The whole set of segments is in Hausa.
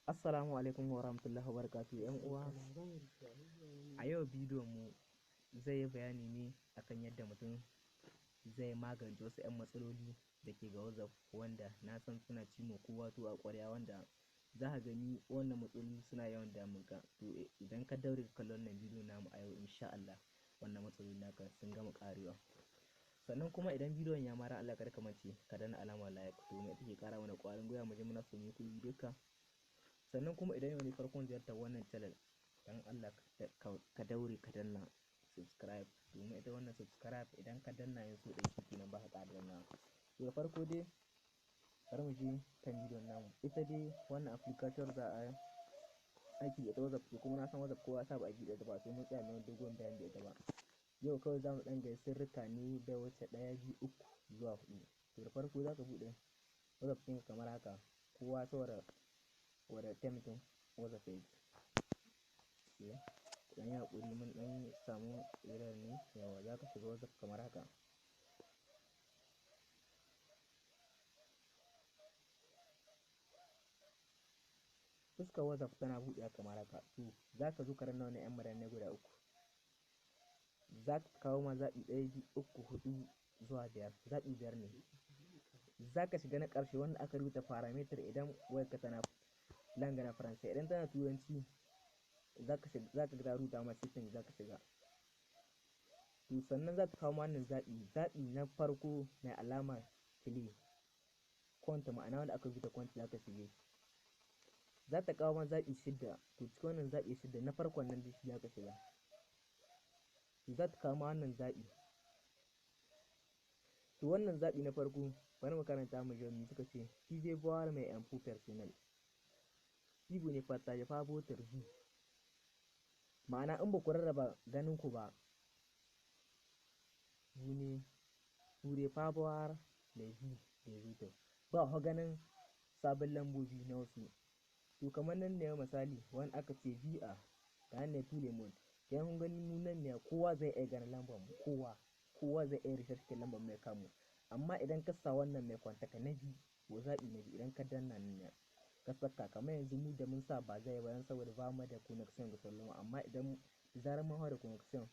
Assalamu alaikum wa rahmatullahi wa barakatuhu ‘yan uwa. A yau bidiyon mu zai yi bayani ne akan yadda mutum zai magance wasu ‘yan matsaloli da ke ga WhatsApp, wanda na san suna ci ma kowa tuwo a ƙwarya, wanda za ka gani wannan matsaloli suna yawan damun ka. To, idan ka daure ka kalli wannan bidiyo namu a yau, insha Allah wannan matsaloli naka sun gama ƙarewa. Sannan kuma idan bidiyon ya mara Allah, kada ka mance ka danna alamar like, domin ita ke ƙara mana ƙwarin gwiwa mu je muna so mu yi kuɗi duka. Sannan kuma idan yau ne farkon ziyartar wannan channel, dan Allah ka daure ka danna subscribe, domin ita wannan subscribe idan ka danna yanzu ɗaya shi kenan, ba ka ƙara dannawa. To, da farko dai bari mu je kan bidiyon namu. Ita dai wannan application za a aiki da ita WhatsApp ce, kuma na san WhatsApp kowa ya saba aiki da ita, ba sai mun tsaya mai dogon bayani da ita ba. Yau kawai za mu ɗan ga sirrika ne bai wuce ɗaya, biyu, uku zuwa huɗu. To, da farko za ka buɗe WhatsApp ɗinka kamar haka. Kowa saboda wadda taimakon WhatsApp yake. Ɗan yi haƙuri, mun ɗan samu error ne. Yawa, za ka shiga WhatsApp kamar haka. Fuskar WhatsApp tana buɗewa kamar haka. To, za ka zo ka danna wannan ‘yan madannai guda uku. Za ka kawo ma zaɓi ɗaya, biyu, uku, huɗu zuwa biyar. Zaɓi biyar ne. Za ka shiga na ƙarshe wanda aka rubuta paramètres idan wayarka tana langue na Faransai. Idan tana Turanci, za ka shiga, za ka ga ta rubuta ma setting, za ka shiga. To, sannan za ta kawo ma wannan zaɓi. Zaɓi na farko mai alama clé compte, ma'ana wanda aka rubuta compte, za ka shige shi. Za ta kawo ma zaɓi shidda. To, cikin wannan zaɓi shidda, na farkon nan dai shi za ka shiga. To, za ta kawo ma wannan zaɓi. To, wannan zaɓi na farko, bari mu karanta mu ji me suka ce. Pouvez voir mes infos personnelles si vous ne partagez pas votre vue. Ma'ana in ba ku rarraba ganin ku ba, vous ne pourrez pas voir les vues des autres. Ba ku ganin sabon lambobi na wasu. To, kamar nan ne misali wani aka ce vue à ga nan ne tout le monde. Kenan kun gani mu nan ne kowa zai iya ganin lambar mu, kowa kowa zai iya recherche lambar mai kamu. Amma idan ka sa wannan mes contacts na biyu ko zaɓi na biyu, idan ka danna nan ne ka saka, kamar yanzu mu da mun sa ba zai ba saboda ba mu da connection ga salon. Amma idan da zarar mun hau da connection,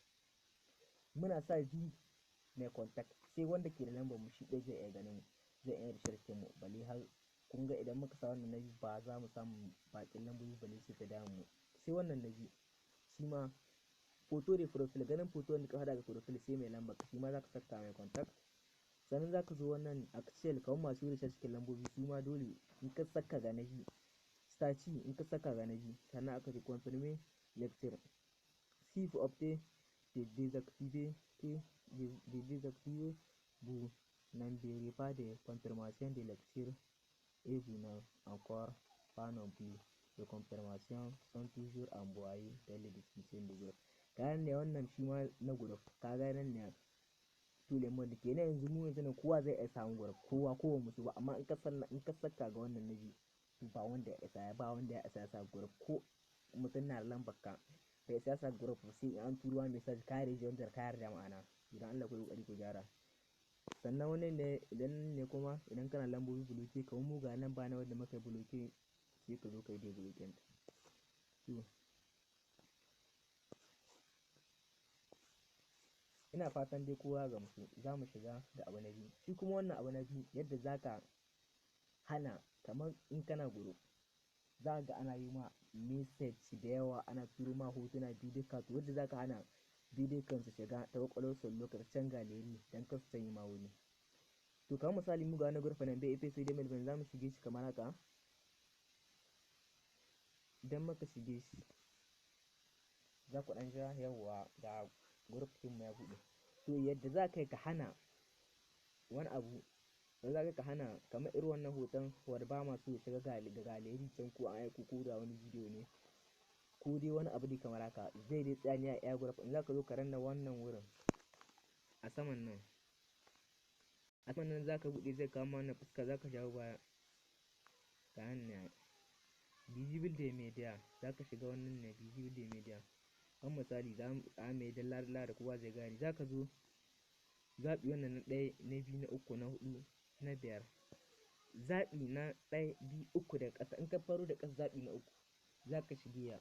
muna sa vue mes contacts, sai wanda ke da lambar mu shi ɗaya zai iya ganin mu, zai iya recherche mu. Balle har kun ga idan muka sa wannan na biyu, ba za mu samu baƙin lambobi balle su ta damu mu. Sai wannan na biyu shi ma, photo de profil, ganin photo wanda ka haɗa ga profil sai mai lambar ka, shi ma za ka saka mes contacts. Sannan za ka zo wannan actuel, kamar masu recherche cikin lambobi, su ma dole in ka saka ga na biyu. Statut, in ka saka ga na biyu. Sannan aka ce confirmer lecture. Si vous optez de désactiver que de désactiver, vous n'enverrez pas de confirmation de lecture et vous n'en encore pas non plus. Les confirmations sont toujours envoyées dans les discussions de groupe. Kayan ne wannan shi ma na group. Ka ga nan ne tout le monde. Kenan yanzu mu yanzu ne kowa zai iya samun group, kowa kowa musu ba. Amma in ka sanna in ka saka ga wannan na biyu, to ba wanda ya isa ya sa group. Ko mutum na da lambar ka, bai isa ya sa group sai in an turo ma message ka rejoindre, ka yarda. Ma'ana idan Allah ku yi kokari ku gyara. Sannan wannan ne idan ne kuma idan kana lambobi bloqué, kamar mu ga lamba na wanda muka bloqué, sai ka zo ka yi débloquer. To, ina fatan dai kowa ya gamsu. Za mu shiga da abu na biyu. Shi kuma wannan abu na biyu, yadda za ka hana kamar in kana group, za ga ana yi ma message da yawa, ana turo ma hotuna, bidiyo. To, yadda za ka hana bidiyon kan su shiga ta kwakwalwar su lokacin gallery don kar su sanya ma wuri. To, kamar misali mu ga wani group nan bai sai dai mai, za mu shige shi kamar haka. Idan muka shige shi, za ku ɗan jira. Yawwa, ga group ɗin mu ya buɗe. To, yadda za ka yi ka hana wani abu da za ka hana kamar irin wannan hoton wanda ba ma so ya shiga ga gallery can, ko an aiko, ko da wani bidiyo ne, ko dai wani abu dai kamar haka, zai dai tsaya ne a iya group. In za ka zo ka danna wannan wurin a saman nan, a saman nan za ka buɗe, zai kawo ma wannan fuska. Za ka jawo baya, ga nan visible de media, za ka shiga wannan ne visible de media. Kan misali za mu mai dalla dalla da kowa zai gane. Za ka zo zaɓi wannan na ɗaya, na biyu, na uku, na huɗu, na biyar. Zaɓi na 1, 2, 3 daga ƙasa. In ka faro da ƙasa, zaɓi na 3 za ka shige ya.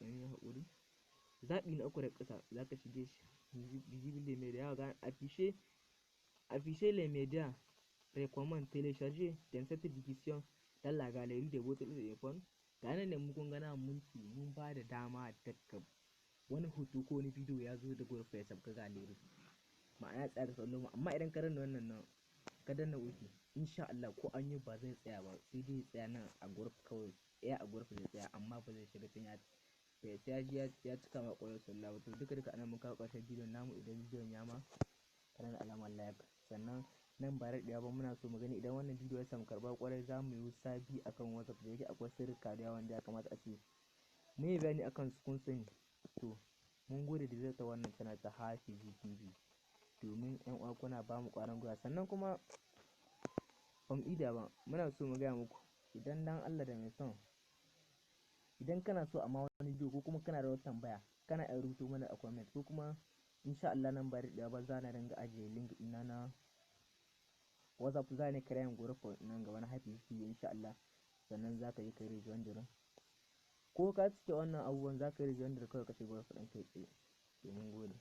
Yi haƙuri. Zaɓi na 3 daga ƙasa za ka shige shi. Visible media ga afficher les médias recommandés téléchargés dans cette discussion dans la galerie de votre téléphone. Ga nan ne mu kun ga nan mun ce mun ba da dama daga wani hoto ko wani bidiyo ya zo da group ya sauka gallery. Ma'ana tsaya ka kallo. Amma idan ka danna wannan nan, ka danna OK, insha Allah ko an yi ba zai tsaya ba, sai dai ya tsaya nan a group kawai. Tsaya a group zai tsaya, amma ba zai shiga can ya bai sai ya ya cika ma ƙwaƙwalwar sallah ba. To, duka duka anan mun kawo ƙarshen bidiyon namu. Idan bidiyon ya ma, ka danna alamar like. Sannan nan ba daɗewa ba muna so mu gani idan wannan bidiyo ya samu karɓa ƙwarai, za mu yi sabi akan WhatsApp, da yake akwai sirrika da yawa wanda ya kamata a ce mun yi bayani akan su, kun sani. To, mun gode da ziyartar wannan channel ta Hafizi TV, domin ƴan uwa kuna ba mu ƙwarin gwiwa. Sannan kuma ba mu ida ba, muna so mu gaya muku, idan dan Allah da mai son, idan kana so amma wani bidiyo ko kuma kana da wata tambaya, kana iya rubuto mana a comment, ko kuma insha Allah nan ba daɗewa ba za na dinga ajiye link ɗina na WhatsApp. Za ni kira group nan gaba na Hafizi TV insha Allah. Sannan za ka yi kai join, ko ka cike wannan abubuwan, za ka yi join kawai ka shiga group ɗin kai tsaye. To, mun gode.